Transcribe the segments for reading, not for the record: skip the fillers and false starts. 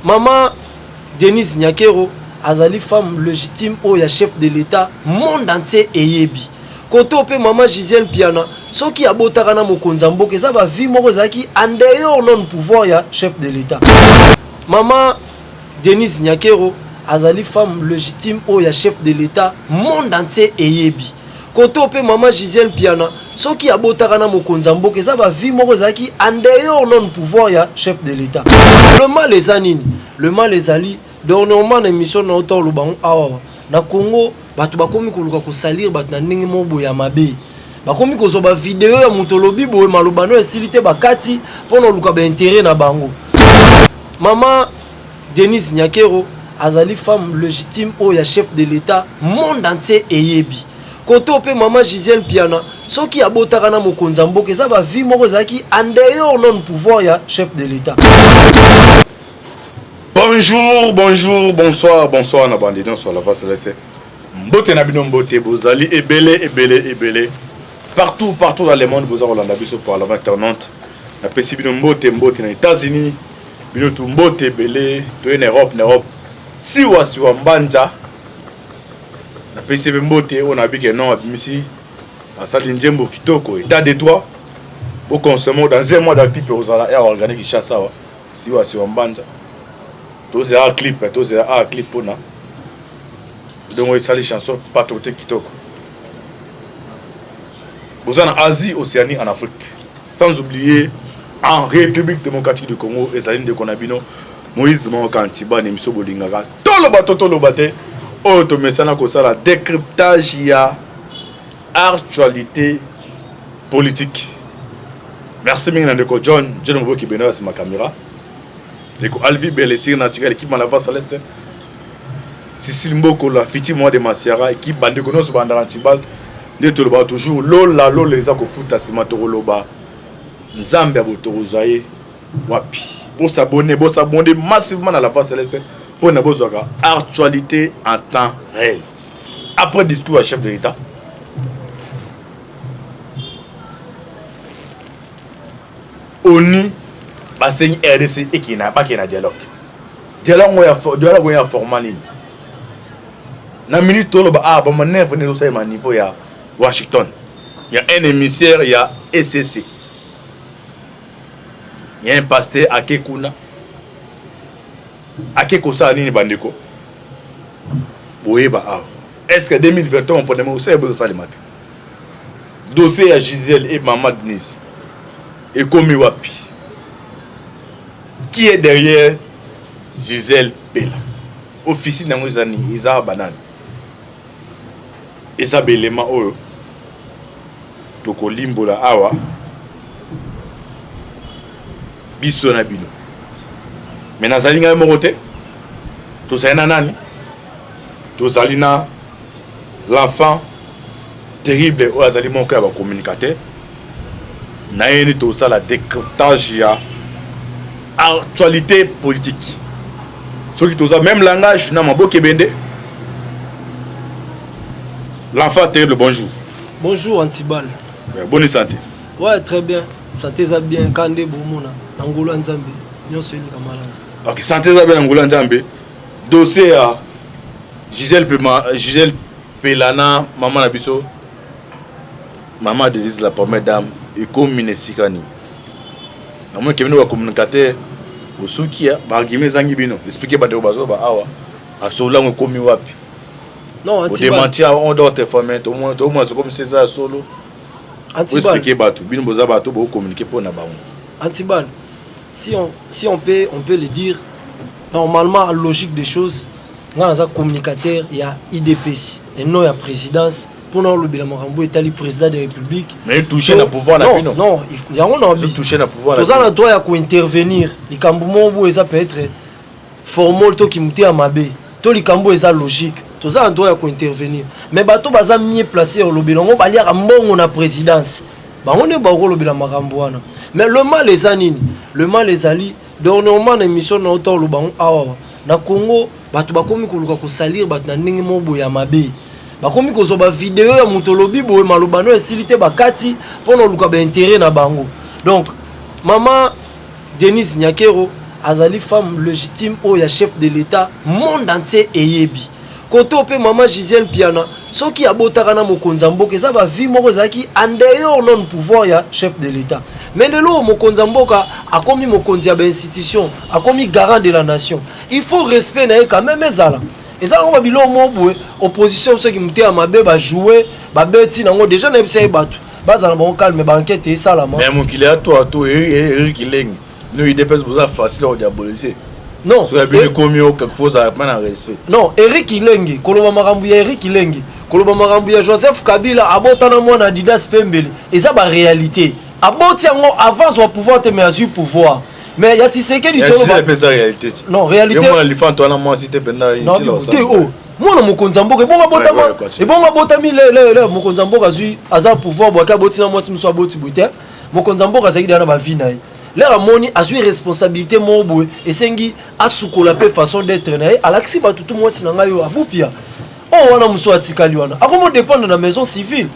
Mama Denise Nyakero azali femme légitime oyo ya chef de l'État, monde entier eyebi. Koto pe mama Gisèle Mpiana soki abotaka na mokonzi ya mboka, eza ba vie moko ezalaki en dehors non pouvoir ya chef de l'État. Mama Denise Nyakero azali femme légitime oyo ya chef de l'État, monde entier eyebi. Koto pe mama Gisèle Mpiana soki abotaka na mokonzi ya mboka, eza ba vie moko ezalaki en dehors non pouvoir ya chef de l'État. Le mal eza nini? Le mal ezali dernièrement na émission na ota oloba ngo awa na Congo, bato bakomi koluka kosalir bato na ndenge moko boye ya mabe. Bakomi kozwa ba video ya moto olobi boye, maloba no esili te, bakati mpona oluka ba intérêt na bango. Mama Denise Nyakero azali femme légitime oyo ya chef de l'État, monde entier eyebi. Koto pe mama Gisèle Mpiana soki abotaka na mokonzi ya mboka, eza ba vie moko ezalaki en dehors non pouvoir ya chef de l'État. Bonjour, bonjour, bonsoir, bonsoir na bandi nyonso la face lese. Mbote na bino, mbote, bozali ebele ebele ebele. Partout, partout dans le monde boza kolanda biso par la internaute. Napesi bino mbote, mbote na États-Unis, bino tu mbote ebele, toye na Europe, na Europe. Siwa siwa mbanja. Napesi be mbote oyo na bike non abimisi asali nzembo kitoko, état de droit. Bo consommer dans un mois dans clip ozala ya organique Kinshasa wa. Siwa siwa mbanja. Tozela clip, tozela a clip pona. Donc esali chanson patriotique kitoko. Boza na Asie, Océanie, en Afrique. Sans oublier en République démocratique du Congo, ezali ndeko na bino Moïse Moka Ntiba na émission bolingaka. Toloba to toloba te. Oyo tomesana kosala décryptage ya actualité politique. Merci mingi na ndeko John, John Moboki Benoît sima caméra. Ndeko Alvi Belesir na tika l'équipe à la voix céleste. Cécile Mboko la fiti moi de Masiara, équipe bandeko nyonso bandaka Ntibal. Nde toloba toujours lola lola eza kofuta nsima tokoloba Nzambe ya botokozwa ye wapi. Bosabonner, bosabonner massivement na la voix céleste mpo na bozwaka actualité en temps réel. Après discours ya chef de l'État, ONU basengi RDC ekende bakende na dialogue. Dialogue ya format nini? Na minute toloba ah ba manœuvre nini ezosalema niveau ya Washington. Il y a un émissaire ya ECC. Il y a un pasteur ake kuna. Ake kosala nini bandeko? Boyeba awa. Est-ce que 2023 on peut osala bosalema te? Dossier ya Gisèle et Maman Denise ekomi wapi? Qui est derrière Gisèle Pela? Office nango eza nini? Eza banani? Eza belema oyo tokolimbola awa biso na bino. Mais nazali ngai moko te, tozali na nani? Tozali na l'enfant terrible oyo azali moko ya bacommunicateur na ye nde tosala décryptage ya actualité politique. Soki toza même langage na maboke ebende. L'enfant terrible, bonjour. Bonjour Antibal. Ouais, bonne santé. Ouais, très bien. Santé eza bien, kande bomona na ngolo ya Nzambe nyonso eleka malamu. Ok, santé eza bien na ngolo ya Nzambe. Dossier ya Gisèle Pema, Gisèle Pelana, maman na biso, maman Denise la première dame, ekomi na esika nini? Namoni ke bino ba communicateur bosuki ya ba argument ezangi bino. Expliquer bandeko bazoba awa, asolo yango ekomi wapi? Non, Antibal. Odémenti on doit te former, tout le monde, tout le monde, c'est comme si ça solo. Antibal. Expliquer bato, bino boza bato bo communiquer pour na bango. Antibal. Si on peut le dire, normalement logique des choses, nga naza communicateur ya IDPS et non ya présidence mpona olobela makambo etali président de la République. Mais toucher na pouvoir na bino. Non, yango na toucher na pouvoir. Toza na droit ya kointervenir likambo moko boye eza peut-être formol to kimutu ya mabe to likambo eza logique, toza na droit ya kointervenir. Mais bato baza mieux placé ya kolobela yango, baliaka mbongo na présidence, bango nde bakolobela makambo wana. Mais le mal eza nini? Le mal ezali dernièrement na émission na ota oloba ngo awa na Congo, bato bakomi koluka kosalir bato na ndenge moko boye ya mabe. Bakomi kozwa ba video ya moto olobi boye, maloba no esili te, bakati mpona oluka ba intérêt na bango. Donc mama Denise Nyakero Azali femme légitime oyo ya chef de l'État, monde entier eyebi. Kote oyo mpe mama Gisèle Mpiana, soki abotaka na mokonzi ya mboka, eza bavie moko ezalaki en dehors non pouvoir ya chef de l'État. Mais lelo mokonzi ya mboka akomi mokonzi ya bainstitution, akomi garant de la nation, il faut respect na ye quand même ezala. Eza nango babiloko moko boye, opposition soki motema mabe, bajoue babeti nango déjà. Nayebisa ye bato bazala bango calme, baenquête esalama. Mais mokili ya to ato Eric Leng no UDPS boza facile kodiaboliser. Non. Soki abino ekomi o quelque chose, azala na respect. Non, Eric Ilenge, koloba makambo ya Eric Ilenge, koloba makambo ya Joseph Kabila abotana mwana Adidas Pembele, eza baréalité. Aboti yango avant azwa pouvoir te, mais azwi pouvoir. Mais ya Tshisekedi, toloba epesa réalité ti. Non, réalité. Ye mwana lifanto wana mwasi te mpenza. Non, te, o mwana mokonzi ya mboka ebongo abotama, ebongo abotami le mokonzi ya mboka azwi, aza pouvoir bwaki, aboti na mwasi mosusu, aboti boye te. Mokonzi ya mboka azalaki deya na bavie na ye. Lere amoni azwi responsabilité moko boye, esengi asukola mpe façon d'être na ye. Alakisi bato tu mwasi na ngai oyo abupia oyo wana, mosusu atikali wana, akomo dépendre na maison civile.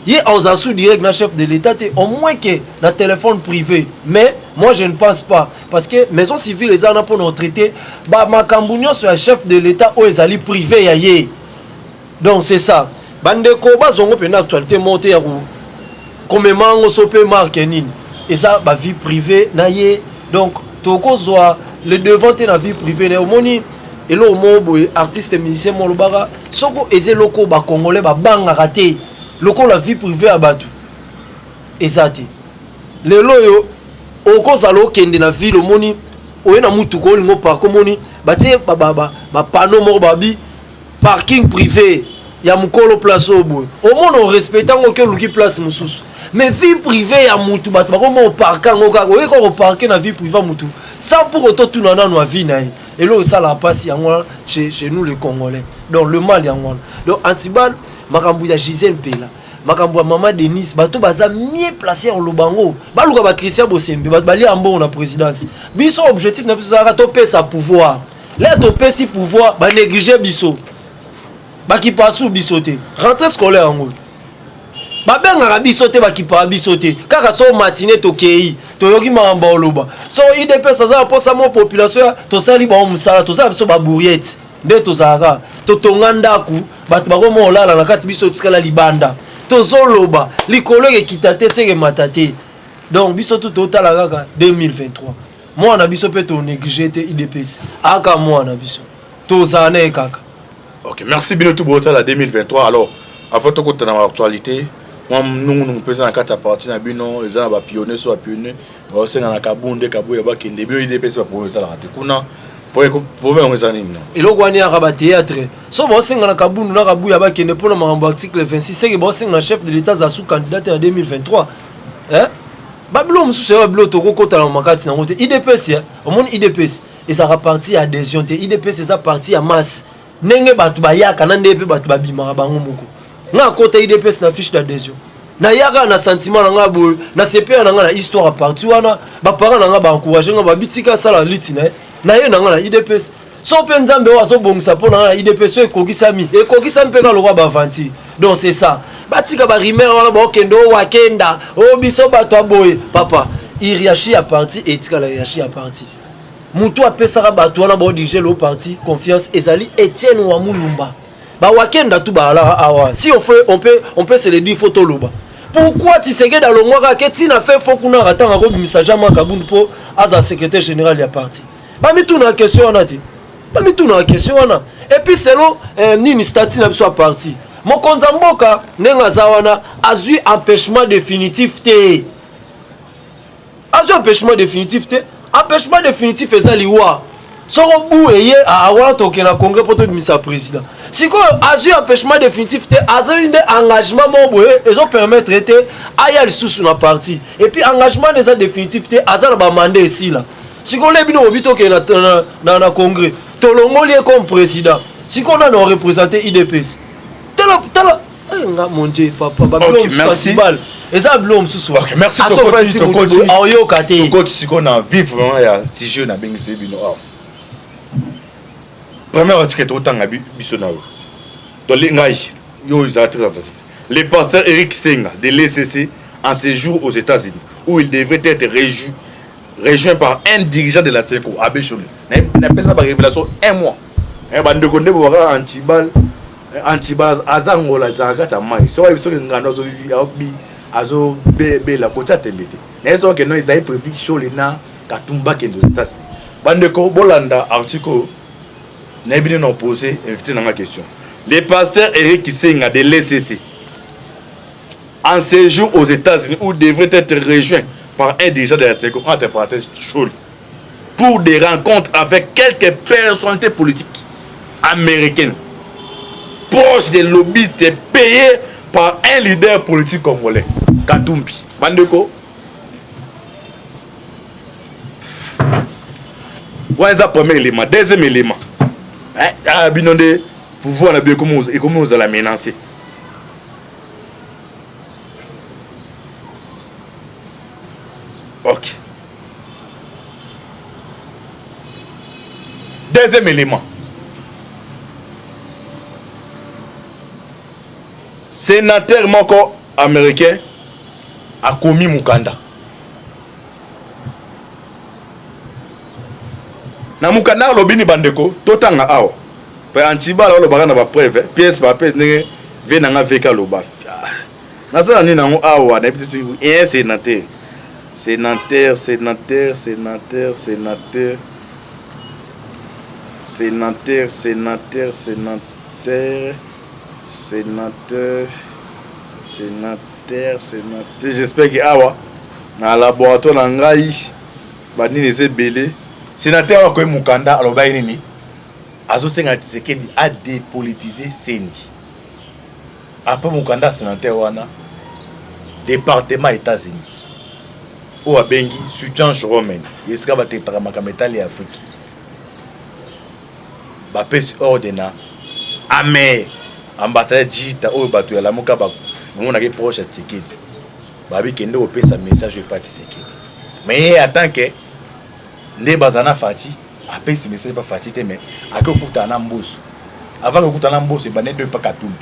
Ye azala sous direct na chef de l'État te, au moins que na téléphone privé. Mais moi, je ne pense pas, parce que maison civile eza wana mpona otraite bamakambo nyonso ya chef de l'État oyo ezali privé ya ye. Donc c'est ça, bandeko bazongo mpena actualité moko te ya komema yango so mpe marke nini, eza bavie privée na ye. Donc tokozwa le devant te na vie privée na ye. Omoni eloko moko boye, artiste musicien mo olobaka, soko eza eloko oyo bacongolais babangaka te lokola vie privée ya bato eza te. Lelo oyo okozala okende na ville, omoni oye na mutuka, olingo park, omoni batie bapano moko babi parking privé ya mokolo, place oyo boye, omona orespecte yango, oke oluki place mosusu. Mais vie privée ya mutu, bato bakoma oparke yango kaka, oye kaka oparke na vie privée ya mutu sans pour ototuna nano avis na ye. Eloko esalaka mpasi yango wana chez nous les Congolais. Donc le mal yango wana. Donc antibal, makambo ya Gisele Mpela, makambo ya mama Denise, bato baza mieux placé ya koloba yango, baluka bachristien Bosembe, bato balia mbongo na présidence. Biso objectif na biso ezalaka topesa pouvoir. Le topesi pouvoir, banéglige biso, bakipasu biso te. Rentrée scolaire yango, babengaka biso te, bakipaka biso te. Kaka so matine tokei, toyoki makambo oloba so UDPS aza na mposa mo population ya tosali bango mosala, tozala biso babourriette nde tozalaka, totonga ndako, bato bakoma olala na kati, biso tikala libanda. Tozoloba likolo ekekita te, seke emata te. Donc biso tu totala kaka 2023. Mwana biso mpe tonéglige te, UDPS aka mwana biso, tozala na ye kaka. Ok, merci bino tu botala 2023. Alors, avant tokota na actualité, mwa nungunungu mpe eza na kati ya parti na bino, eza na bapionnier so bapionnier baosenga na Kabunde Kabuya bakende. Bino UDPS, baproblème esalaka te kuna? Problème yango eza nini? Eloko wana yaka bathéâtre. So baosenga na Kabundu na Kabuya bakende mpona makambo article 26, seke baosenga na chef de l'État aza su candidat te na 2023, eh? Babilo mosusu ya babilo tokokota na makati nango te. UDPS, omoni, UDPS ezalaka parti ya adhésion te. UDPS eza parti ya masse, ndenge bato bayaka na ndenge mpe bato babimaka bango moko. Nga akota UDPS na fiche d'adhésion, nayaka na sentiment na nga boye, nasepela na nga na histoire ya parti wana. Baparent na nga baencourage nga, babitika asala liti na ye na ye na nga na UDPS. So mpe Nzambe oyo azobongisa mpo na nga na UDPS oyo ekokisami, ekokisami mpe ka lokwa baaventure. Donc c'est ça, batika barumeur wana, baokende oyo wakenda oyo biso bato ya boye. Papa, hiérarchie ya parti etikala hiérarchie ya parti. Motu apesaka bato wana baodirige lo parti confiance ezali Etienne wa Mulumba. Bawakenda tu baalaka awa. Si on fait, on peut se le dire, faut toloba pourquoi Tshisekedi alongwaka ke ntina fe fo kuna ntango akobimisa Jean-Marc Kabund mpo aza secrétaire général ya parti. Bamitunaka question wana te, bamitunaka question wana. Et puis selon nini, statut na biso ya parti, mokonzi ya mboka ndenge aza wana azwi empêchement définitif te, azwi empêchement définitif te. Empêchement définitif eza liwa. Soko bu eye wana, tokende na congrès mpo tobimisa président. Sikoyo azwi empêchement définitif te, azali nde engagement moko boye ezopermettre te aya lisusu na parti. Et puis engagement nde eza définitif te, aza na bamandat esila. Sikoyo le bino bobi tokende na congrès, tolongoli ye comme président. Sikoyo nani oreprésente UDPS? Tala, tala nga, mon Dieu, papa, babilo mosusu antibal eza bilo mosusu. Merci. Aoyoka te. Tokoti sikoyo na vif vraiment ya sujet nabengisi bino awa. Premier article totanga biso na yo, donc ngai yo ezala très attentif. Le pasteur Eric Senga de l'ECC, en séjour aux États-Unis où il devrait être réjoui. rejoint par un dirigeant de la CENCO, Abbé Shole. Napesa ba révélation un mois. Eh, bandeko nde bobaka antibal antibal aza ngola azalaka kati ya mai soki ayebi soki ngando azobela kotia tembe te naye soki no ezali prévu Shole na Katumbi bakende aux États-Unis. Bandeko bolanda article oyo nayebi nde na opose invité nanga question. Le pasteur Eric Kisenga de l'ECC en séjour aux États-Unis où devrait être rejoint par un dirigeant de la CENCO, entre parenthèses Shole, pour des rencontres avec quelques personnalités politiques américaines proches des lobbyistes payés par un leader politique congolais, Katumbi. Bandeko, wana eza premier élément. Deuxième élément, ah, bino nde pouvoir na bino ekomi ozala menacé. Ok, deuxième élément, sénateur moko américain akomi mokanda. Na mokanda alobi ni bandeko totanga awa mpe antibala olobaka na bapreuve pièce par pièce ndenge ve nanga veka aloba nasala nini yango awa nayebi te. Un sénateur, sénateur, sénateur, sénateur, sénateur, sénateur, sénateur, sénateur, sénateur, sénateur, sénateur. J'espère que awa na laboratoire na ngai banini eza ebele. Sénateur oyo akoyi mokanda alobaki nini? Azosenga Tshisekedi adépolitiser CENI. Après mokanda ya sénateur wana, département États-Unis oyo abengi Suchange Roman, esika batetaka makambo etali ya Afrique, bapesi ordre na amer ambassadeur Jita oyo bato ya Lamuka bamonaki proche ya Tshisekedi, babi kende kopesa message oyo epa Tshisekedi. Mais ye en tant que nde baza na Fatshi, apesi message epa Fatshi te, mais ake kokutana na Mboso. Avant kokutana na Mboso, ebande nde epa Katumbi.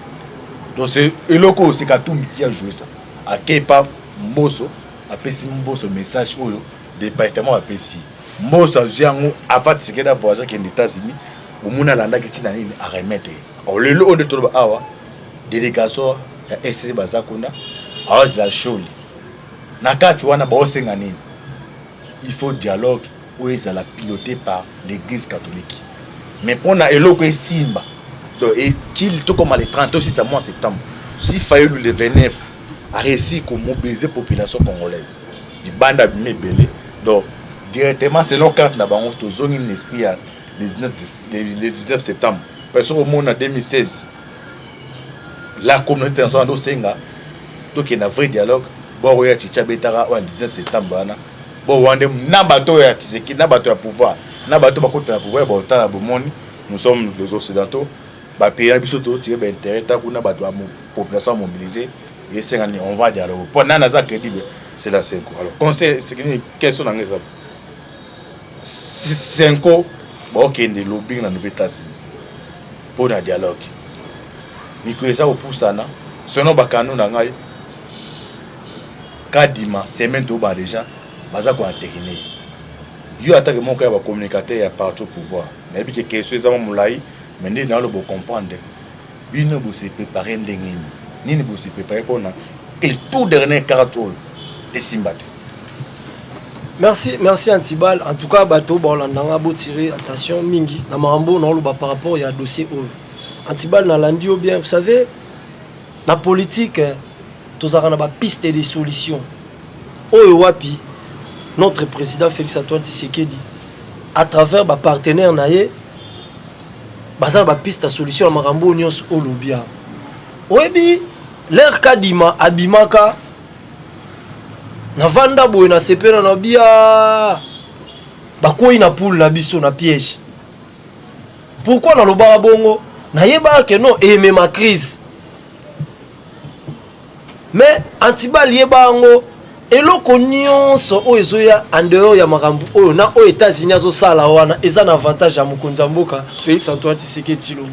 Donc c'est eloko oyo, c'est Katumbi qui a joué ça. Ake epa Mboso, apesi Mboso message oyo département bapesi Mboso, azwi yango avant Tshisekedi avoyage akende États-Unis. Omoni alandaki ntina nini aremettre ye. Lelo oyo nde toloba awa, délégation ya SC baza kuna, awazela Shole na kati wana. Baosenga nini? Il faut dialogue oyo ezala piloté par l'Église catholique. Mais mpona eloko esimba, donc etili tokoma le 30 tosisa mois septembre, si Fayulu le 29 a réussi komobiliser population congolaise libanda bimi ebele, donc directement selon carte na bango tozongi na esprit ya 19, le 19 septembre. Parce que omona 2016, la communauté internationale ndosenga tokende na vrai dialogue. Bor oyo ya Chichi abetaka oyo 19 septembre wana, bo wana nde na bato oyo ya Tshisekedi, na bato ya pouvoir, na bato bakota na pouvoir ya baotala. Bomoni, nous sommes les Occidentaux, bapays na biso totire baintérêt ta kuna, bato ya population mobilisée esengani on va dialogue mpo nani aza crédible? C'est la CENCO. Alors conseil nini? Question nanga eza CENCO baokende lobbying na nouvelle États-Unis mpo na dialogue. Mikolo eza kopusana sono bakanu na ngai Kadima, semaine toyoba déjà baza koentériner yo atake moko ya bacommunicateur ya parti au pouvoir. Nayebi ke question eza mwa molai, mais nde naoloba comprendre bino bose préparé ndenge nini, nini bose préparé mpona tout dernier carte oyo esimba te. Merci, merci Antibal. En tout cas, bato baolandanga, botire attention mingi na makambo naoloba par rapport ya dossier oyo. Antibal, nalandi yo bien. Vous savez, na politique tozalaka na bapiste de solution oyo wapi notre président Félix Antoine Tshisekedi à travers bapartenaire na ye baza na bapiste ya solution ya makambo oyo nyonso olobi awa. Oyebi, l'heure Kadima abimaka, navanda boye, nasepela na bia bakwei na poule na biso na piège. Pourquoi nalobaka bongo? Nayebaka ke non, emema crise. Mais Antibal, yeba yango, eloko nyonso oyo ezoya en dehors ya makambo oyo na oyo États-Unis azosala wana eza na avantage ya mokonzi ya mboka Félix Antoine Tshisekedi Tshilombo.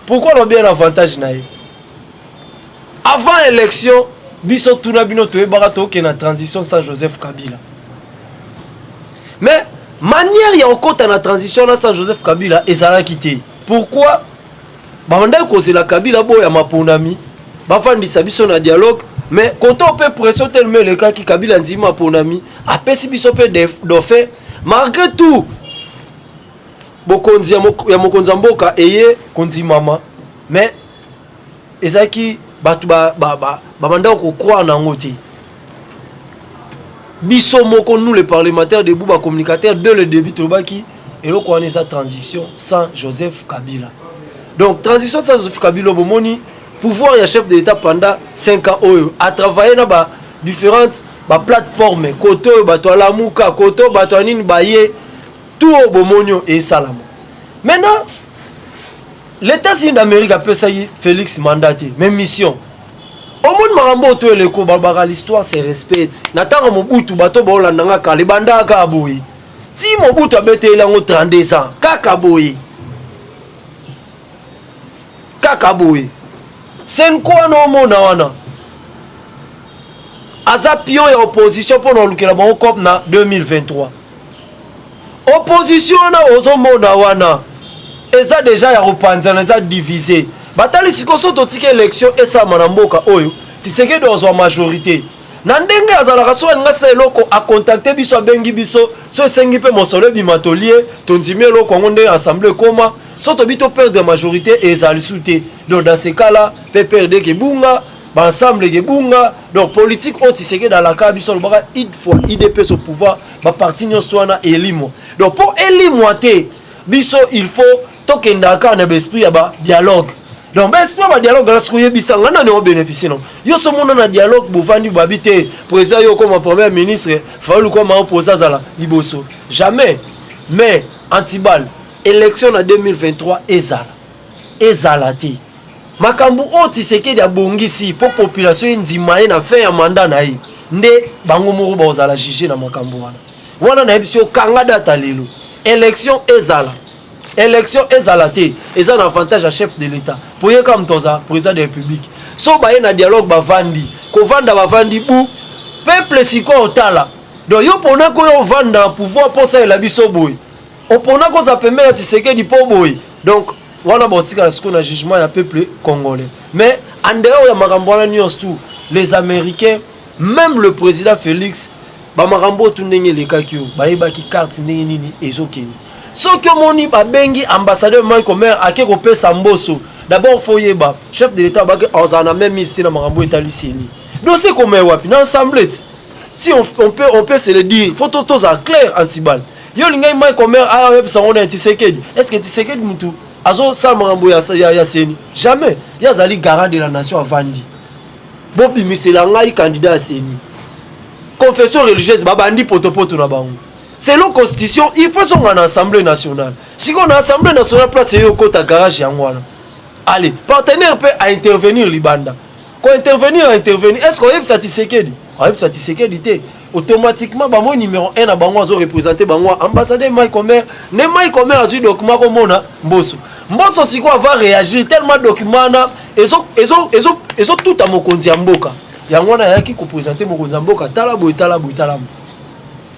Pourquoi lobi na avantage na ye? Avant élection, biso tuna bino toyebaka tokende na transition sans Joseph Kabila. Mais manière ya kokɔta na transition na sans Joseph Kabila ezalaki te. Pourquoi? Babandaki kozela Kabila boya maponami, bafandisa biso na dialogue. Mais koto mpe pression telema elekaki, Kabila ndimi maponami, apesi biso mpe dauphin. Malgré tout, bokonzi ya mokonzi ya mboka eye kondimama, mais ezalaki bato babandaki kocroire na yango te. Biso moko, nous les parlementaires debout, bacommunicateurs, dès le début tolobaki eloko wana eza transition sans Joseph Kabila. Donc transition sans Joseph Kabila, bomoni pouvoir ya chef de l'État pendant 5 ans oyo atravaille na ba différentes baplateforme, kote oyo bato alamuka, kote oyo bato ya nini baye, tout oyo bomoni oyo esalama. Maintenant, l'États-Unis d'Amérique apesaki Félix mandat te, mais mission. Omoni makambo oyo to eleko, balobaka l'histoire se respecte. Na ntango Mobutu, bato baolandanga kala, ebandaka kaka boye ti Mobutu abeteli yango 32 ans, kaka boye, kaka boye. Senko wana omona wana aza pion ya opposition mpo na olukela bango cop na 2023. Opposition wana ozomona wana eza déjà ya kopanzana, eza divise. Batali sikoyo, so totika élection esalama na mboka oyo, Tshisekedi azwa majorité na ndenge azalaka. So alinga sala eloko, acontacte biso, abengi biso. So esengi mpe mosolo ebima, tolie, tondimi eloko yango. Nde assemblée ekoma, so tobi toperdre majorité, ezali su te. Donc dans ce cas là, PPRD kebunga, baensemble kebunga. Donc politique oyo Tshisekedi alaka biso, alobaka une fois UDPS au pouvoir, baparti nyonso wana elimwa. Donc mpo elimwa te, biso il faut tokendaka kaka na baesprit ya badialogue. Donc baesprit ya badialogue wana, soki oyebisa nga nani obénéficie non, yo so mona na dialogue bovandi, babi te président yo okoma premier ministre, Fayulu koma opposé, azala liboso, jamais. Mais antibal, élection na 2023 ezala, ezala te, makambo oyo Tshisekedi abongisi mpo population endima ye na fin ya mandat na ye, nde bango moko bakozala juge na makambo wana. Wana nayebisi yo, kanga data lelo. Élection ezala, élection ezala te, eza na avantage ya chef de l'État po ye kaka moto aza président de la République. So baye na dialogue, bavandi kovanda, bavandi bu peuple sikoyo otala. Donc yo mponaka oyo ovanda na pouvoir mpo osalela biso boye, oponaka oza pembeni ya Tshisekedi mpo boye. Donc wana baotikala sikoyo na jugement ya peuple congolais. Mais en dehors ya makambo wana nyonso, tout les Américains, même le président Félix, bamakambo oyo tu ndenge elekaki oyo, bayebaki carte ndenge nini ezokende. Soki omoni babengi ambassadeur Mike Omer, ake kopesa mboso, d'abord faut yeba chef de l'État abaki azala na même mise na makambo etali CENI. Dossier koma wapi? Na assemblée ti si on peut se le dire, faut tozala clair. Antibal, yo olingai Mike Omer ayebisa ngo na Tshisekedi? Est ce que Tshisekedi mutu azosala makambo ya CENI? Jamais. Ye azali garant de la nation, avandi, bobimisela ngai candidat ya CENI. Confession religieuse babandi potopoto na bango. Selon constitution, il faut songa na Assemblée nationale. Sikoyo na Assemblée nationale, place eyo okota garage yango wana. Allez, partenaire mpe aintervenir libanda, kointervenir, aintervenir. Est ce que oyebisa Tshisekedi? Oyebisa Tshisekedi te. Automatiquement bamoi numéro 1 na bango azoreprésente bango, ambassadeur Mike Omer. Nde Mike Omer azwi document, komona Mboso. Mboso sikoyo ava réagir tellement document wana ezotuta mokonzi ya mboka. Yango wana ayaki koprésente mokonzi ya mboka: tala boye, tala boye, tala boye.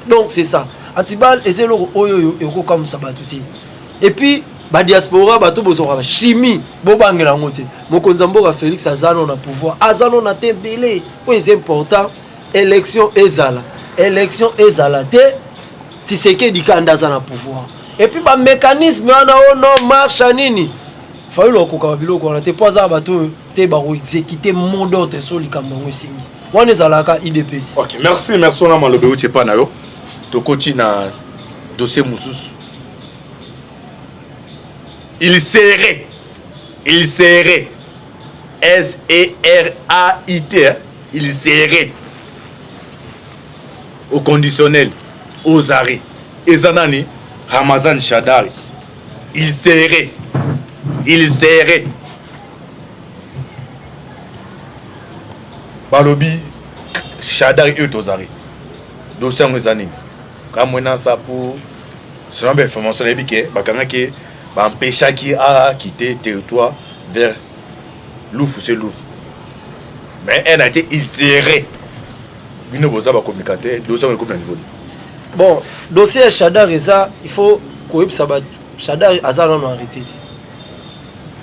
Donc c'est ça, antibal eza eloko oyo oyo ekokamwisa bato te. Et puis badiaspora, bato bozwaka bachimie, bobangela yango te. Mokonzi ya mboka Félix aza no na pouvoir, aza no na te ebele. Oyo eza important, élection ezala, élection ezala te, Tshisekedi kanda aza na pouvoir. Et puis bamécanisme wana oyo no marche ya nini, Fayulu akoka babiloko wana te, mpo aza na bato oyo te bakoexécute mot d'ordre. So likambo yango esengi wana, ezalaka UDPS. Ok, merci, merci. Wana maloba euti epa na yo. Tokoti na dossier mosusu. Il serait serait, hein? Il serait au conditionnel, aux arrêts. Eza nani? Ramazan Shadari. Il serait, balobi Shadari oyo tozali, dossier yango eza nini? Kamwena Nsapu, selon bainformation nayebi ke bakangaki, baempêchaki akite territoire vers Lufu, se Lufu. Mais un atie, il serait. Bino boza bacommunicateur, dossier yango ekomi na niveau nini? Bon, dossier ya Shadary eza, il faut koyebisa bato, Shadary aza nano arrêté te,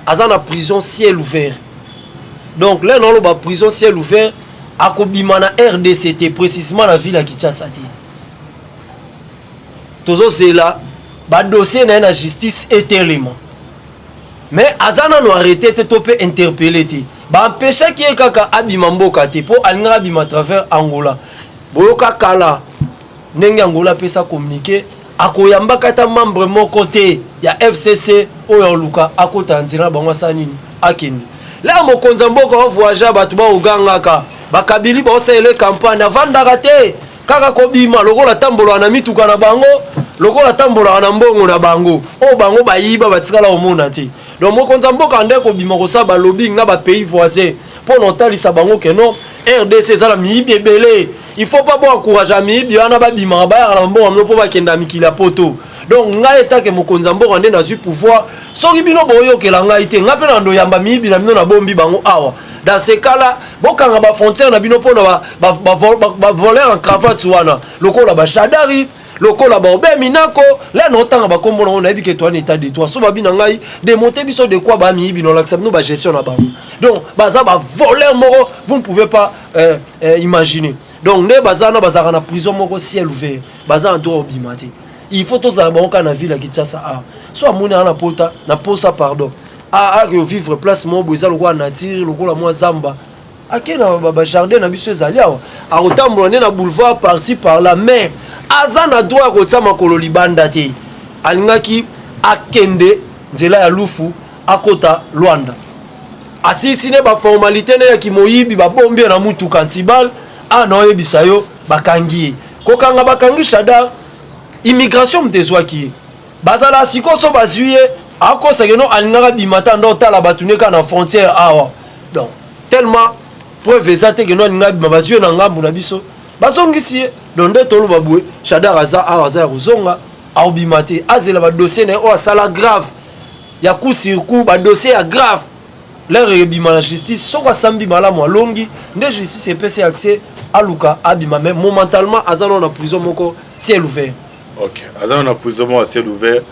aza na prison ciel ouvert. Donc lelo naoloba prison ciel ouvert, akobima na RDC te, précisément na ville ya Kinshasa te. Tozozela badossier na ye na justice etelema, mais aza nano arrêté te to mpe interpellé te. Baempêchaki ye kaka abima mboka te, mpo alingaka abima à travers Angola. Boyoka kala ndenge Angola apesa communiqué, akoyambaka ata membre moko te ya FCC oyo aluka akota na nzela na bango. Asala nini? Akende lea mokonzi ya mboka ovoyage, bato baogangaka, bakabili baosalela campagne, avandaka te, kaka kobima lokola tambolaka na mituka na bango, lokola tambolaka na mbongo na bango oyo bango bayiba, batikala komona te. Donc mokonzi ya mboka nde kobima kosala balobbying na bapays voisin mpo na otalisa bango ke non, RDC eza na miyibi ebele, il faut pas boencourage miyibi wana babimaka, bayaka na mbongo bino mpo bakenda mikili ya poto. Donc ngai etake mokonzi ya mboka nde nazwi pouvoir, soki bino boyokela ngai te, ngai mpe na ndoyamba miyibi na bino, nabombi bango awa. Dans ce cas là, bokanga bafrontière na bino mpona bavoleur en cravate wana, lokola baShadary, lokola baobe minako la na otanga bakombo nango. Nayebi ke towana état de droit, so babi na ngai démonte biso de quoi bamiyibi, nolakisa bino bagestion na bango. Donc baza bavoleur moko, vous ne pouvez pas imaginer. Donc nde baza wana, bazalaka na prison moko ciel ouvert, baza na droit obima te. Il faut tozala bango kaka na ville ya Kinshasa awa. So amoni aa na pota na posa, pardon, akovivre place moko boye eza lokola nature, lokola mwa zamba, ake na bajardin na biso ezali awa, akotambola nde na boulevard par-ci par-là, mais aza na droit ya kotia makolo libanda te. Alingaki akende nzela ya Lufu, akota Lwanda, asilisi ne baformalité ne ya kimoyibi, babombi ye na mutuka ntibal a na oyebisa yo, bakangi ye. Kokanga, bakangi Shadary, immigration moto ezwaki ye. Bazala sikoyo, so bazwi ye, akosake no alingaka bima ta nde otala bato ne kaka na frontière awa. Donc tellement preuve eza te ke no alingaka bima, bazwi ye na ngambu na biso, bazongisi ye. Donc nde toloba boye, Shadary aza awa, aza ya kozonga, aobima te, azela badossier na ye oyo asala grave ya coup sur coup, badossier ya grave, l'heure ebima na justice. Soki asambi malamu, alongi, nde justice epesi accès aluka abima, mais momentalement aza nano na prison moko ciel ouvert. Ok, aza na prison moko ya ciel ouvert.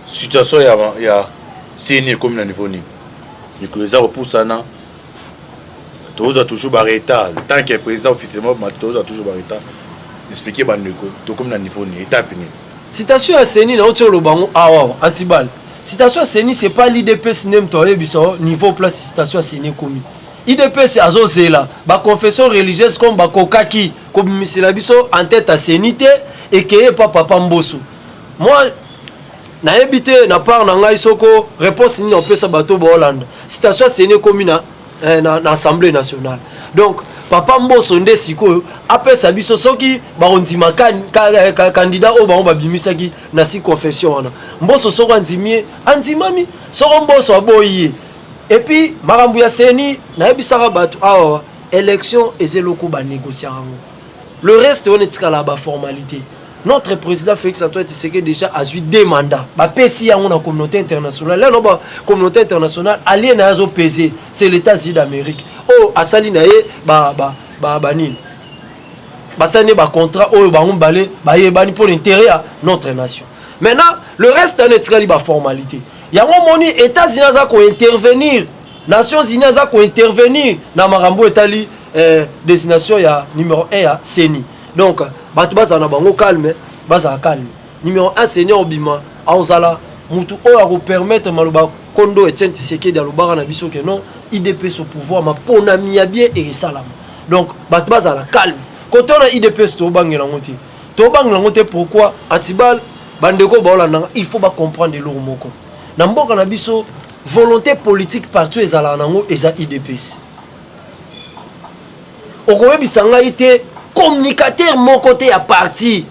Situation ya CENI ekomi na niveau nini? Mikolo eza kopusana, tozwa toujours baretard. Tant que président officiellement, tozwa toujours baretard. Expliquer bandeko, tokomi na niveau nini, étape nini? Situation ya CENI, nauti oloba yango awa, antibal. Situation ya CENI, c'est pas l'UDPS nde moto ayebisa niveau place situation ya CENI ekomi. UDPS azozela baconfession religieuse, comme bakokaki kobimisela biso en tête ya CENI te, ekeye pa papa Mboso. Moi nayebi te na part na ngai soko réponse nini opesa bato baolanda. Situation ya CENI ekomi na Assemblée nationale. Donc papa Mboso nde sikoyo apesa biso soki bakondima candidat oyo bango babimisaki na si confession wana. Mboso soko andimi ye, andimami. Soko Mboso aboyi ye, et puis makambo ya CENI, nayebisaka bato awa, élection eza eloko banégociaka yango, le reste wana etikala baformalité. Notre président Félix Antoine Tshisekedi déjà azwi deux mandats, bapesi yango na communauté internationale. Lelo ba communauté internationale allié na ye azopese, c'est l'États-Unis d'Amérique, oyo asali na ye banini, basali ne bacontrat oyo bango mibale bayebani mpo na intérêt ya notre nation. Maintenant le reste wana etikali baformalité. Yango moni États-Unis aza kointervenir, Nations Unies aza kointervenir na makambo etali désignation ya numéro 1 ya CENI. Donc bato bazala na bango calme, bazala calme. Numéro 1 CENI obima, aozala mutu oyo akopermettre maloba kondo Etienne Tshisekedi alobaka na biso ke non, UDPS au pouvoir, maponami ya bien ekesalama. Donc bato bazala calme kote wana. UDPS tobangela yango te, tobangela yango te. Pourquoi? Antibal, bandeko baolandanga, il faut bacomprendre eloko moko na mboka na biso: volonté politique partout ezalaka nango eza UDPS. Okoyebisa ngai te communicateur moko te ya parti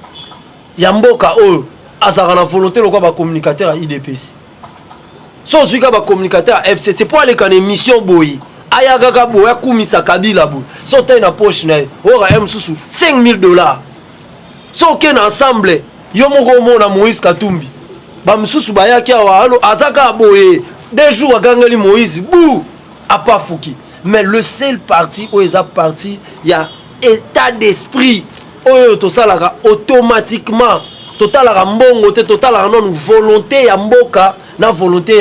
ya mboka oyo azalaka na volonté lokola bacommunicateur ya UDPS. So ozwi kaka bacommunicateur ya FCC, mpo aleka na émission boye, aya kaka boye, akumisa Kabila boye, so otai na poche na ye, oyoka ye mosusu 5000 $. So oke na ensemble, yo moko omona Moïse Katumbi, bamisusu bayaki awa, alo aza kaka boye, 2 jours agangeli Moïse bu apafuki. Mais le seul parti oyo eza parti ya état d'esprit Oyo tosalaka automatiquement, totalaka mbongo te, totalaka nanu volonté ya mboka na volonté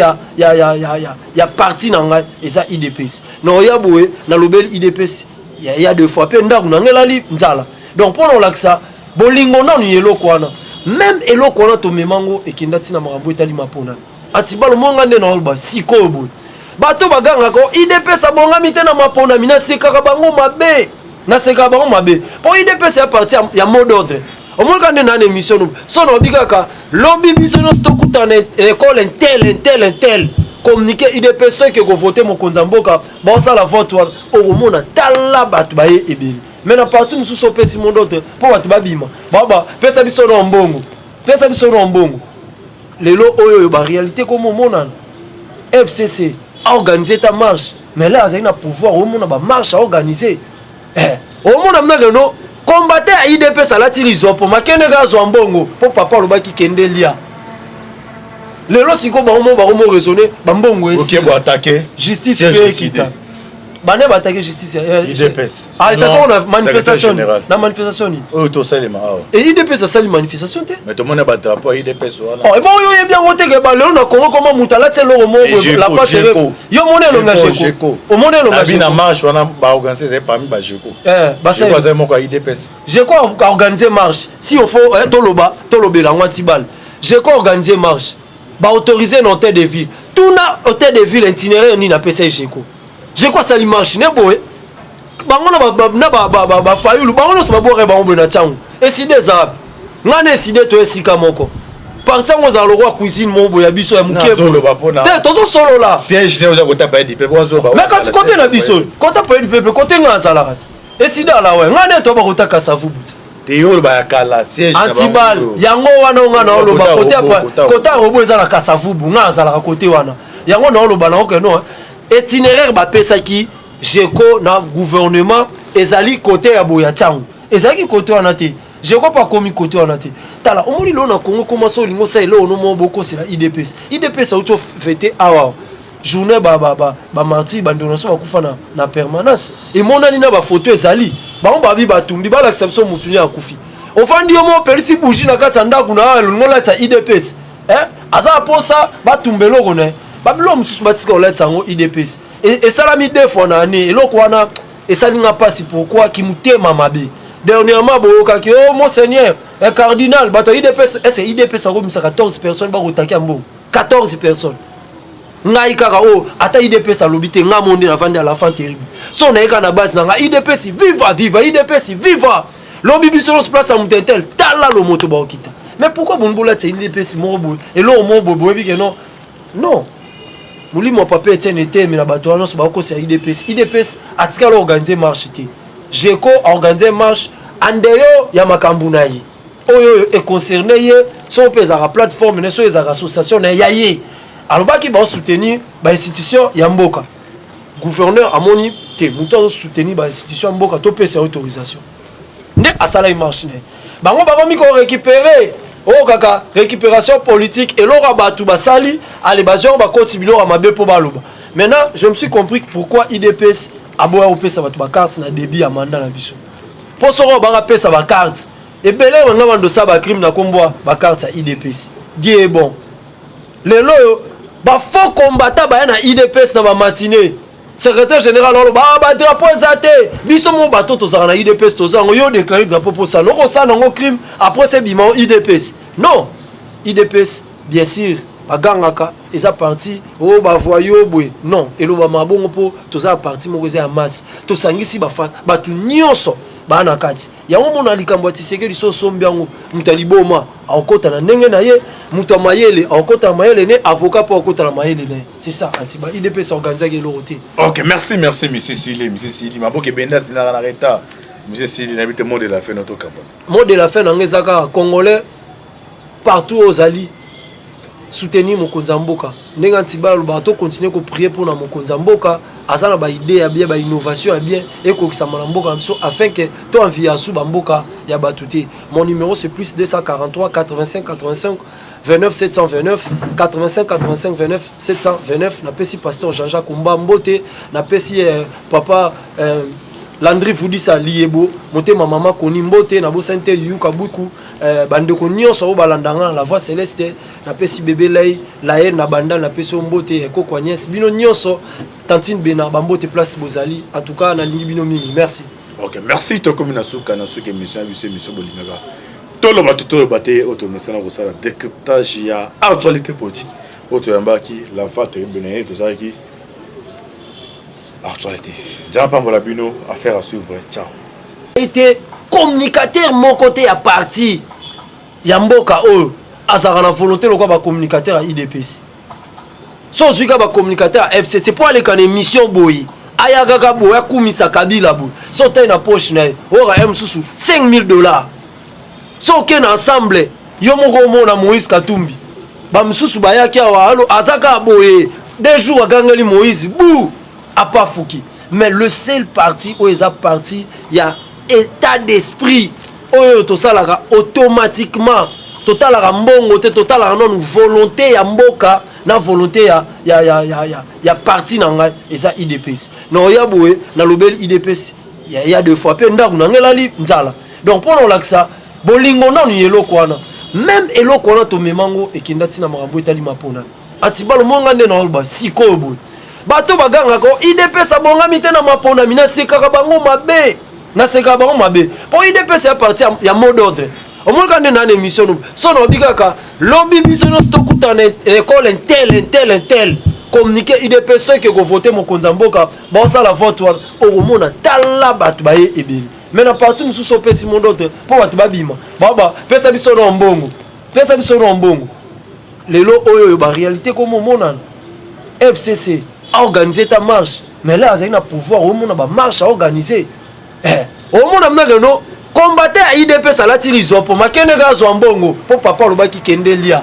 ya parti na ngai eza UDPS. Na oya boye, nalobeli UDPS ya deux fois mpe ndako na ngai elali nzala. Donc mpo na kolakisa bolingo nanu ya eloko wana, même eloko wana tomemango ekenda ntina makambo etali mapona atibalo monga nde na oloba sikoyo boye. Bato bagangaka UDPS abongami te na maponami, nasekaka bango mabe, nasekaka bango mabe, mpo UDPS ya parti ya mot d'ordre. Omonaka nde na émission no so naobi kaka lobi biso nyonso tokutana école intel intel intel, communiqué UDPS, toke kovote mokonzi ya mboka, baosala vote wana, okomona tala bato baye ebele. Mais na parti mosusu opesi mot d'ordre mpo bato babima, baba pesa biso na mbongo, pesa biso na mbongo. Lelo oyo oyo baréalité komomonana, FCC aorganize ta marche, mais là azali na pouvoir, omona bamarche aorganize, omona mnake no combattant ya UDPS alati lizopo, makende kaka azwa mbongo mpo papa alobaki kende lia. Lelo sikoyo bango mo bango mo raisonne bambongo. Oke boatake. Justice mpe ekita, bane baatake justice. UDPS. Attaque na manifestation, na manifestation nini? Oyo tosalema awa. E UDPS asali manifestation te. Mais tomoni badrapeau ya UDPS wana. Oh, ebongo yo oyebi yango te ke balelo na Congo koma moto alati eloko moko la pate, yo moni elonga Jeko, omoni elonga. Abi na marche wana baorganize, ezali parmi bajeko. Basali azali moko ya UDPS. Jeko organise marche, si il faut toloba, tolobela yango antibal. Jeko organise marche, baautorise na hôtel de ville. Tuna hôtel de ville itinéraire nini apesa ye Jeko. Jeko asali marche ne boye, bango na bafayulu, bango nyonso babwaka bango boye na ntango eside eza wapi? Ngai na eside to esika moko, parti yango ozala lokwa cuisine moko boye ya biso ya moke te, tozosolola. Mais kasi kote na biso, kote palais du peuple, kote ngai azalaka te, eside ala we ngai nde toba kota Kasavubu te. Te, yo oloba ya kala, siège. Antibal yango wana nga na oloba kote ya robo eza na Kasavubu, ngai azalaka kote wana. Yango na oloba na oke no itinéraire bapesaki Jeko na gouvernement ezali kote ya boye ya ntango ezalaki kote wana te. Jeko mpo akomi kote wana te. Tala, omoni lelo na Congo koma so olingi osala eloko no moko bokosela UDPS. UDPS auti ofete awa journée bamartyrs, bandeko na so bakufa na permanence, emonani na bafoto ezali bango babi batumbi, balakisa biso motu nini akufi. Ofandi yo moko, opelisi bougie na kati ya ndako na olingi olatisa UDPS, aza na mposa batumba eloko na ye. Babiloko mosusu batika kolatisa yango UDPS. Esalami deux fois na année, eloko wana esali nga mpasi. Pourquoi kimutema mabe? Dernièrement boyokaki o oh, monseigneur un cardinal, bato ya UDPS ese UDPS akomisa 14 personnes bakotaki ya mbongo, 14 personnes. Ngai kaka oyo oh, ata UDPS alobi te, ngai mo nde navandi à la fin terrible so nayeka na base na ngai, UDPS viva viva, UDPS viva. Lobi biso nyonso place ya moto intel, tala lo moto baokita. Mais pourquoi bolingi bolatisa UDPS moko boye, eloko moko boye boyebi ke non non? Molimo ya papa Etienne eteyemi na bato wana nyonso bakokosa UDPS. UDPS atikala organise marche te. Jeko aorganize marche andeyo ya makambo na ye oyo oyo econcerne ye, soki mpe ezalaka plateforme na ye, soki ezalaka association na ye ya ye, alobaki baosoutenir bainstitution ya mboka. Gouverneur amoni te moto azosoutenir bainstitution ya mboka, topesa autorisation nde asalaki marche na ye. Bango bakomi korécupérer oyo kaka récupération politique, eloko ya bato basali ale bazwi yango, bakoti biloko ya mabe mpo baloba. Maintenant je me suis compris pourquoi UDPS aboya kopesa bato bacarte na début ya mandat na biso, mpo soko oyo bakapesa bacarte ebele banga bando osala bacrime na nkombo ya bacarte ya UDPS. Dieu est bon, lelo oyo bafaux combattant baya na UDPS na bamatine, secrétaire général oloba ah, badrapeau eza te. Biso mo bato tozalaka na UDPS, toza yango. Yo déclare drapeau mposala okosala nango crime, après se bima UDPS. Non, UDPS bien sûr bagangaka eza parti oyo bavoyo boye, non, elobama bongo mpo toza na parti moko eza ya masse, tosangisi bato nyonso baa na kati yango. Mona likambo ya Tshisekedi, so osombi yango, moto ya liboma akokɔta na ndenge na ye, moto ya mayele akokɔta na mayele ne, avocat mpo akokɔta na mayele na ye. C'est ça antiba, UDPS organisaki eloko te. Ok, merci, merci monsieur Sili. Monsieur Sili, maboke ebenda asinaka na retard. Monsieur Sili, nayebi te, mot de la fin na tokamba. Mot de la fin nango eza kaka congolais partout oyo ozali, soutenir mokonzi ya mboka. Ndenge antiba alobaka, tocontinue koprier mpona mokonzi ya mboka, aza na baidée ya bien, bainnovation ya bien ekokisama na mboka na biso, afin ke to envie su bamboka ya bato te. Mon numéro, c'est plus 243 85 85 29 729, 85 85 29 729. Napesi pasteur Jean-Jacques Umba mbote, napesi papa Landry Vudisa Liyebo, motema mama Koni mbote, nabosani te Yuyu Kabuku, bandeko nyonso oyo balanda nga na La Voix Celeste, napesi bebe Lay, Lael na Bandal, napesi yo mbote, Koko Agnès, bino nyonso, Tantine Bena, bambote place bozali. En tout cas, nalingi bino mingi. Merci. Ok, merci. Tokomi na suka na suka émission ya biso, émission bolingaka toloba to toloba te, oyo tomesana kosala décryptage ya actualité politique, oyo toyambaki l'enfant terrible na ye, tozalaki actualité. Nzambe pambola bino. Affaire à suivre. Ciao. Ete communicateur moko te ya parti ya mboka oyo azalaka na volonté lokola bacommunicateur ya UDPS. So ozwi kaka bacommunicateur ya FCC mpo aleka na émission boye, aya kaka boye, akumisa Kabila boye, so otai na poche na ye oyoka ye mosusu 5000 $. So oke na ensemble, yo moko omona Moïse Katumbi, bamosusu bayaki awa, alo aza kaka boye, 2 jours agangeli Moïse bu apafuki. Mais le seul parti oyo eza parti ya état d'esprit oyo tosalaka automatiquement, totalaka mbongo te, totalaka nanu volonté ya mboka na volonté ya parti na ngai, eza UDPS. Na oya boye, nalobeli UDPS ya deux fois mpe ndako na ngai elali nzala. Donc mpo na kolakisa bolingo nanu ya eloko wana, même eloko wana tomemango ekenda ntina makambo etali mapona atibalo monga nde naoloba sikoyo boye. Bato bagangaka UDPS abongami te na maponami, nasekaka bango mabe, nasekaka bango mabe, mpo UDPS ya parti ya mot d'ordre. Omoni kaka nde na na émission no so naobi kaka lobi biso nyonso tokutana école intel intel intel, communiqué UDPS, toke kovote mokonzi ya mboka, baosala vote wana, okomona tala bato baye ebele. Mais na parti mosusu opesi mot d'ordre mpo bato babima, baba pesa biso na mbongo, pesa biso na mbongo. Lelo oyo oyo baréalité komo omonana, FCC aorganize ta marche, mais là azali na pouvoir, omona bamarche aorganize, omona mnake no combattant ya UDPS alati lizopo, makende kaka azwa mbongo mpo papa alobaki kende lia.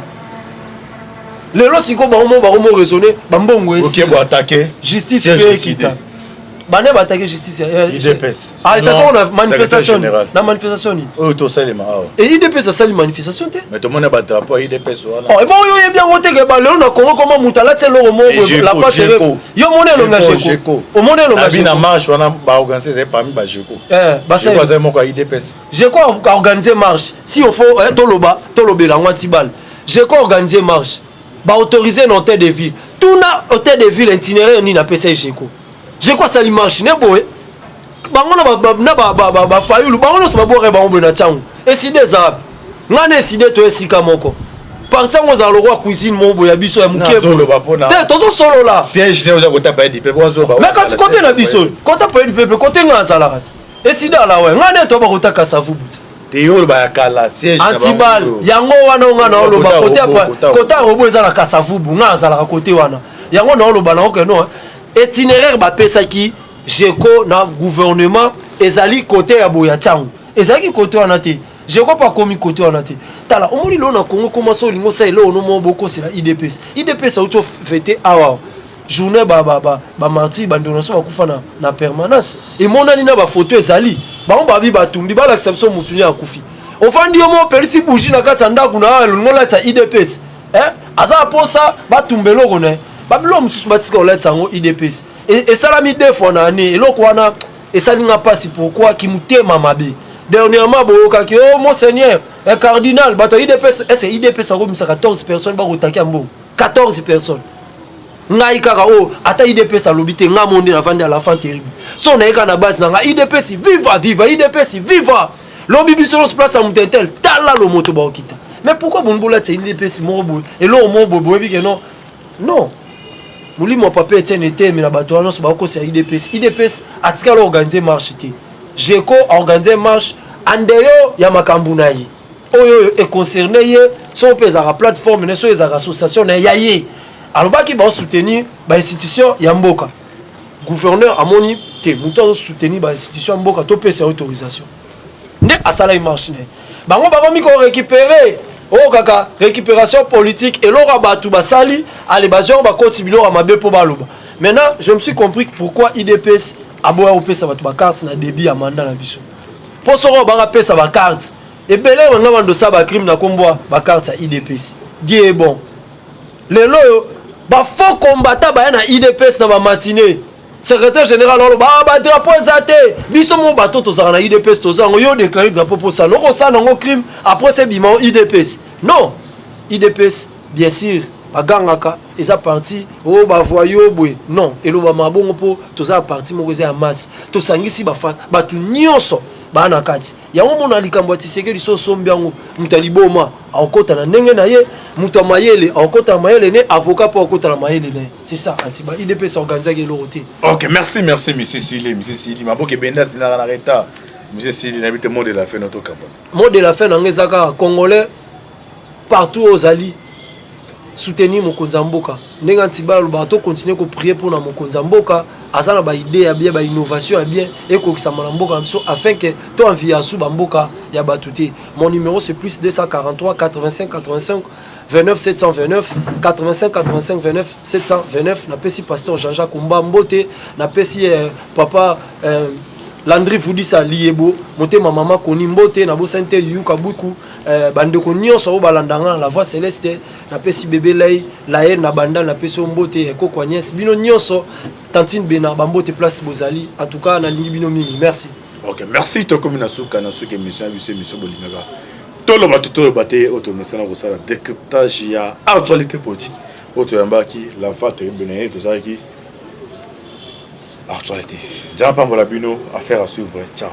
Lelo sikoyo bango mo bango mo raisonne bambongo. Esi boatake. Justice mpe ekita, bane baatake justice. UDPS. Na manifestation, na manifestation nini? Oyo tosalema awa. E UDPS asali manifestation te. Mais tomoni badrapeau ya UDPS wana. Oh, ebo oyo oyebi yango te ke balelo na Congo koma moto alati eloko moko yo moni elonga Jeko, omoni elonga. Na marche wana baorganize, ezali parmi bajeko. Azali moko ya UDPS. Jeko organise marche, si il faut toloba, tolobela yango antibal. Jeko organise marche, baautorise na hôtel de ville. Tuna hôtel de ville itinéraire nini apesa ye Jeko. Jeko asali marche ne boye, bango na bafayulu, bango nyonso babwaka bango boye na ntango eside eza wapi? Ngai na eside to esika moko, parti yango ezala lokwa cuisine moko boye ya biso ya moke te, tozosolola. Mais kasi kote na biso, kote palais du peuple, kote ngai azalaka te, eside ala we ngai nde toyaba kota Kasavubu te. Te, yo oloba ya kala, siège. Antibal yango wana nga na oloba kote ya robo eza na Kasavubu, ngai azalaka kote wana. Yango na oloba na oke no itinéraire bapesaki Jeko na gouvernement ezali kote ya boye ya ntango ezalaki kote wana te. Jeko mpo akomi kote wana te. Tala, omoni lelo na Congo koma so olingi osala eloko no moko bokosela UDPS. UDPS auti ofete awa journée bamartyrs, bandeko na so bakufa na permanence, emonani na bafoto ezali bango babi batumbi, balakisa biso motu nini akufi. Ofandi yo moko, opelisi bougie na kati ya ndako na olingi olatisa UDPS, aza na mposa batumba eloko na ye. Babiloko mosusu batika kolatisa yango UDPS. Esalami deux fois na année, eloko wana esali nga mpasi. Pourquoi kimutema mabe? Dernièrement boyokaki o oh, monseigneur un cardinal, bato ya UDPS ese UDPS akomisa 14 personnes bakotaki ya mbongo, 14 personnes. Ngai kaka oyo ata UDPS alobi te, ngai mo nde navandi à la fin terrible, so nayeka na base na ngai UDPS viva viva, UDPS viva. Lobi biso nyonso place ya moto intel, tala lo moto baokita. Mais pourquoi boni bolatisa UDPS moko boye, eloko moko boye boyebi ke non non, molimo ya papa Etienne eteyemi na bato wana nyonso bakokosa UDPS. UDPS atikala organise marche te. Jeko aorganize marche andeyo ya makambo na ye oyo oyo econcerne ye, so mpe ezalaka plateforme ne, so ezalaka association na ye ya ye, alobaki baosoutenir bainstitution ya mboka. Gouverneur amoni te moto azosoutenir bainstitution ya mboka, topesa autorisation nde asalaki marche na ye. Bango bakomi korécupérer oyo kaka récupération politique, eloko ya bato basali ale, bazwi yango, bakoti biloko ya mabe mpo baloba. Maintenant je me suis compris pourquoi UDPS aboya kopesa bato bacarte na début ya mandat na biso, mpo soko bakapesa bacarte ebele, banga bando osala bacrime na nkombo ya bacarte ya UDPS. Dieu est bon, lelo oyo bafaux combattant baya na UDPS na bamatine. Secrétaire général oloba, ah, badrapeau eza te. Biso mo bato tozalaka na UDPS, toza yango. Yo déclare drapeau mposala, okosala yango crime, après se bima UDPS. Non, UDPS, bien sûr, bagangaka eza parti oyo bavoyo boye. Non, elobama bongo mpo toza na parti moko eza ya masse, tosangisi bato nyonso baa na kati yango. Mona likambo ya Tshisekedi, so osombi yango, moto ya liboma akokota na ndenge na ye, moto ya mayele akokota na mayele ne, avocat mpo akokota na mayele na ye. C'est ça, antiba UDPS organisaki eloko te. Ok, merci, merci, monsieur Sili. Monsieur Sili, maboke ebenda sinaka na retard. Monsieur Sili, nayebi te, mot de la fin no tokamba. Mot de la fin na nga eza kaka: Congolais partout ozali, soutenir mokonzi ya mboka. Ndenge antiba alobaka, tocontinue koprier mpona mokonzi ya mboka. Aza na baidée ya bien, bainnovation ya bien ekokisama na mboka na biso, afin ke toenvie asu bamboka ya bato te. Mon numéro, c'est plus 243 85 85 29 729, 85 85 29 729. Napesi pasteur Jean-Jacques Umba mbote, napesi papa Landry Vudisa Liyebo, motema mama Koni mbote, nabosani te Yuyuka Buku, bandeko nyonso oyo balandanga na La Voix Céleste. Napesi bebe Lai Laye na banda, napesi yo mbote, Koko Agnès, bino nyonso, tantine Bena, bambote place bozali. En tout cas, nalingi bino mingi, merci. Ok, merci. Tokomi na suka, na suka émission ya biso, émission bolingaka toloba to toyeba te, oyo tomesana kosala décryptage ya actualité politique, oyo toyambaki l'enfant terrible na ye, tozalaki actualité. Nzambe apambola bino. Affaire à suivre, ciao.